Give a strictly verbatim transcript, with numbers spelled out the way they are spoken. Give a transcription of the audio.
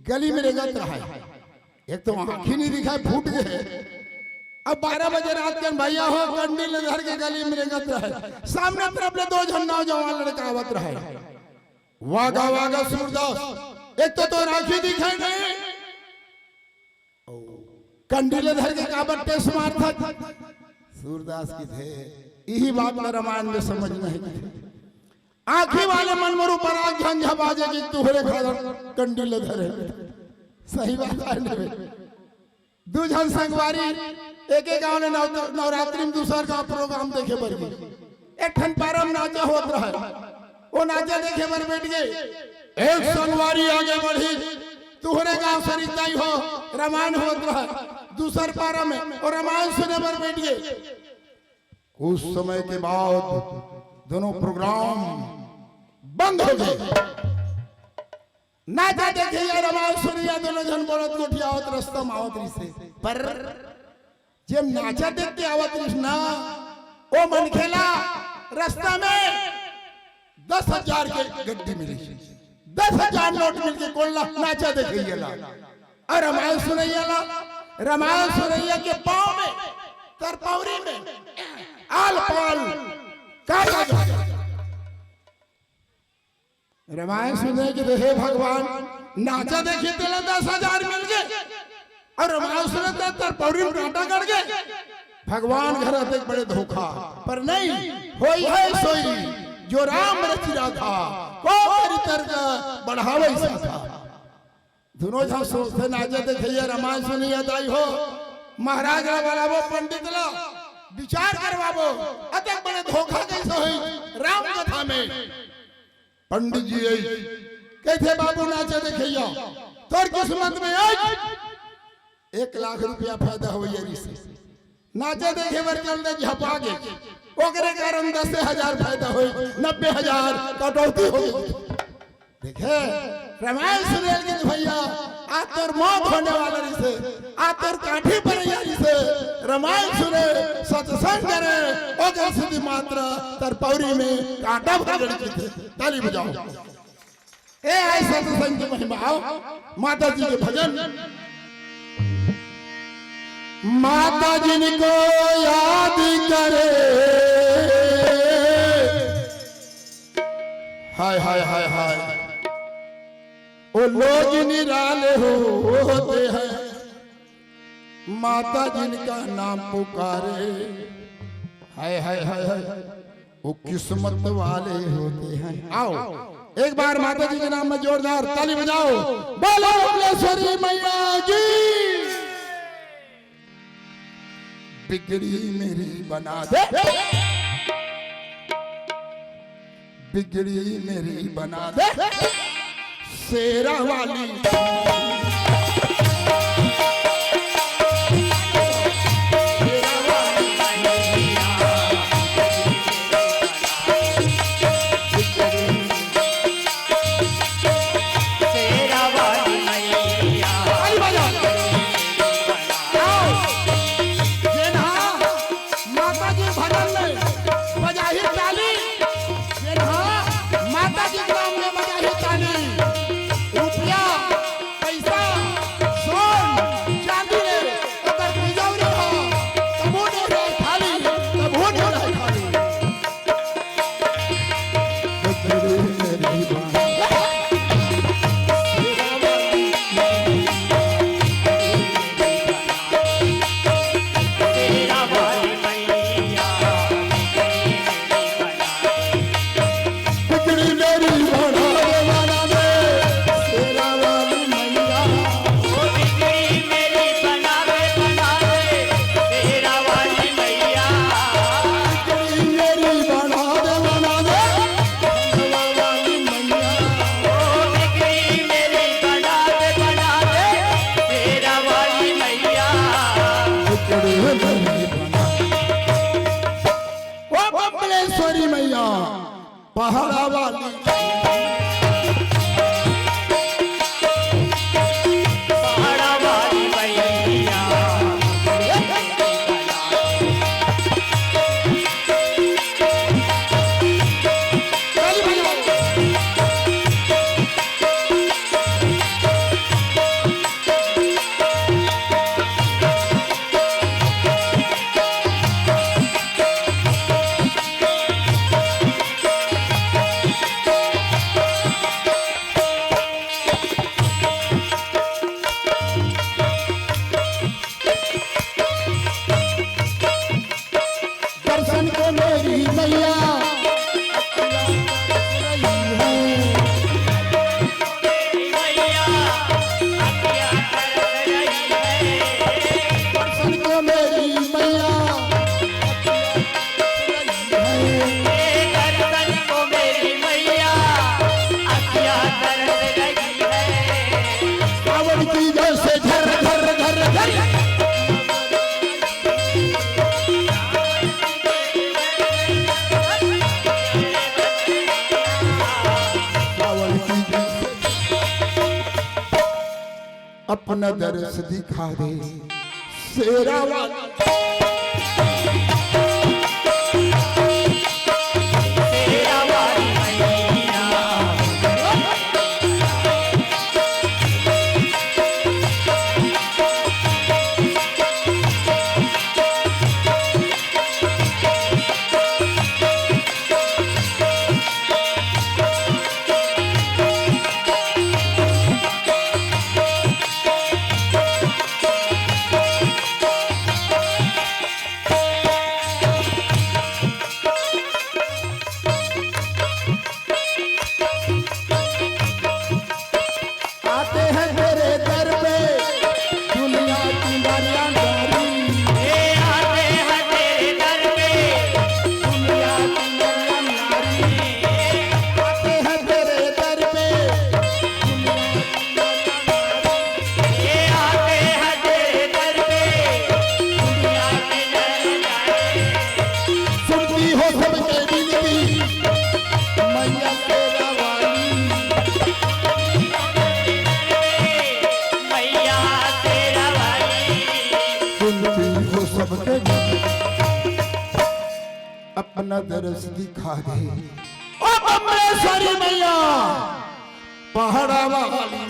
गली में रेंगत रहय। एक तो आँखी नहीं दिखाय, फूट गे। अब बारह बजे रात के भैया हो, कंडी ल धर के गली में रेंगत रहय। सामने तरफ ले दो झन नौजवान लड़का आवत रहय। वागा वागा सूरदास, एक तो तोर आँखी दिखाय नहीं, कंडी ल धर के काबर टेस मारथस? सूरदास कहिथे, इही बात ल रामायण में समझना हे। आँखी वाले मन मोर ऊपर आग झंझा बाजे कि तुहरे खातिर कंडी ल धरे। सही बात हे ना बे? दू झन संगवारी एके गांव ले नव-, नवरात्रि में दूसर गांव प्रोग्राम देखे बर गे। एक ठन पारा म नाचा होत रहय, ओ नाचा देखे बर बइठ गे। एक संगवारी आगे बढ़िस, तुहरे गांव सरिताई हो, रामायण होत रहय, दूसर पारा में, ओ रामायण सुने बर बइठ गे। कुछ समय के बाद दोनों प्रोग्राम बंद हो गे। नाचा देखे या रामायण सुने या दोनों झन बोलत गोठियावत रस्ता म आवत रहिसे। पर जेन नाचा देख के आवत रहिस ना, ओ मनखे ला रस्ता में दस हजार के गड्डी मिलिस, दस हजार नोट मिल गे। कोन ला? नाचा देखइया ला। अउ रामायण सुनइया ला, रामायण सुनइया के पाँव में, तरपौरी में, आल पाल का लगा? रामायण सुने के तो हे भगवान, नाचा देखे तेला दस हजार मिल गे, अउ रामायण सुने ते तरपौरी में कांटा गड़ गे। भगवान घर अतेक बड़े धोखा, पर नहीं, होई हे सोई, जो राम रचि राखा, को करी तर्क बढ़ावइ साखा। दुनों झन सोचथे, नाचा देखइया रामायण सुनइया दाई हो, महाराज ला बलाबो, पंडित ला विचार करवाबो, अतेक बड़े धोखा कइसे होई राम कथा में? पंडित जी आइस, कहिथे, "बाबू नाचा देखइया, तोर किस्मत में आज एक लाख रुपया फायदा होइया रिहिसे।" नाचा देखे बर चल दे, झपा गे, ओकरे कारण दस हजार फायदा होई, नब्बे हजार कटौती होई। देखे, रामायण सुने के भैया, आज तोर मौत होने वाला रिहिसे, आज तोर काठी पड़इया रिहिसे, रामायण सुने, सत्संग करे, ओकर सेती मात्र तरपौरी में कांटा भर लड़की थे। ताली बजाओ। ए आय सत्संग के महिमा, आओ, माता जी के भजन। माता जिनको याद करे, हाय, हाय, हाय, हाय, वो लोग निराले हो, होते हैं। माता जिनका नाम पुकारे, हाय, हाय, हाय, हाय, वो किस्मत वाले होते हैं। आओ, एक बार माता जी के नाम में जोरदार ताली बजाओ। बोलो बमलेश्वरी मैया की। बिगड़ी मेरी बना दे, बिगड़ी मेरी बना दे, शेरा वाली। ताली बजाओ। आओ, जेन हा माता जी भजन में बजाही ताली, जेन हा माता जी के नाम में बजाही ताली, रुपया, पैसा, सोन, चांदी ले, ओकर तिजौरी हो, तभो नइ रहे खाली, तभो नइ रहे खाली। ओ बमलेश्वरी मैया, पहाड़ा वाली। पहाड़ा वाली मैया। अपना दरस दिखा दे शेरा वाली। आते हैं तेरे दर पे दुनिया की नारियां नारी। ए, आते हैं तेरे दर पे दुनिया की नारियां नारी। आते हैं तेरे दर पे दुनिया की नारियां नारी। ए, आते हैं तेरे दर पे दुनिया की नारियां नारी। सुनती हो सबके विनती मैया शेरा वाली। मैया शेरा वाली। सुनती हो सबके अपना दरस दिखा दे। ओ बम्बलेश्वरी मैया, पहाड़ा वाली।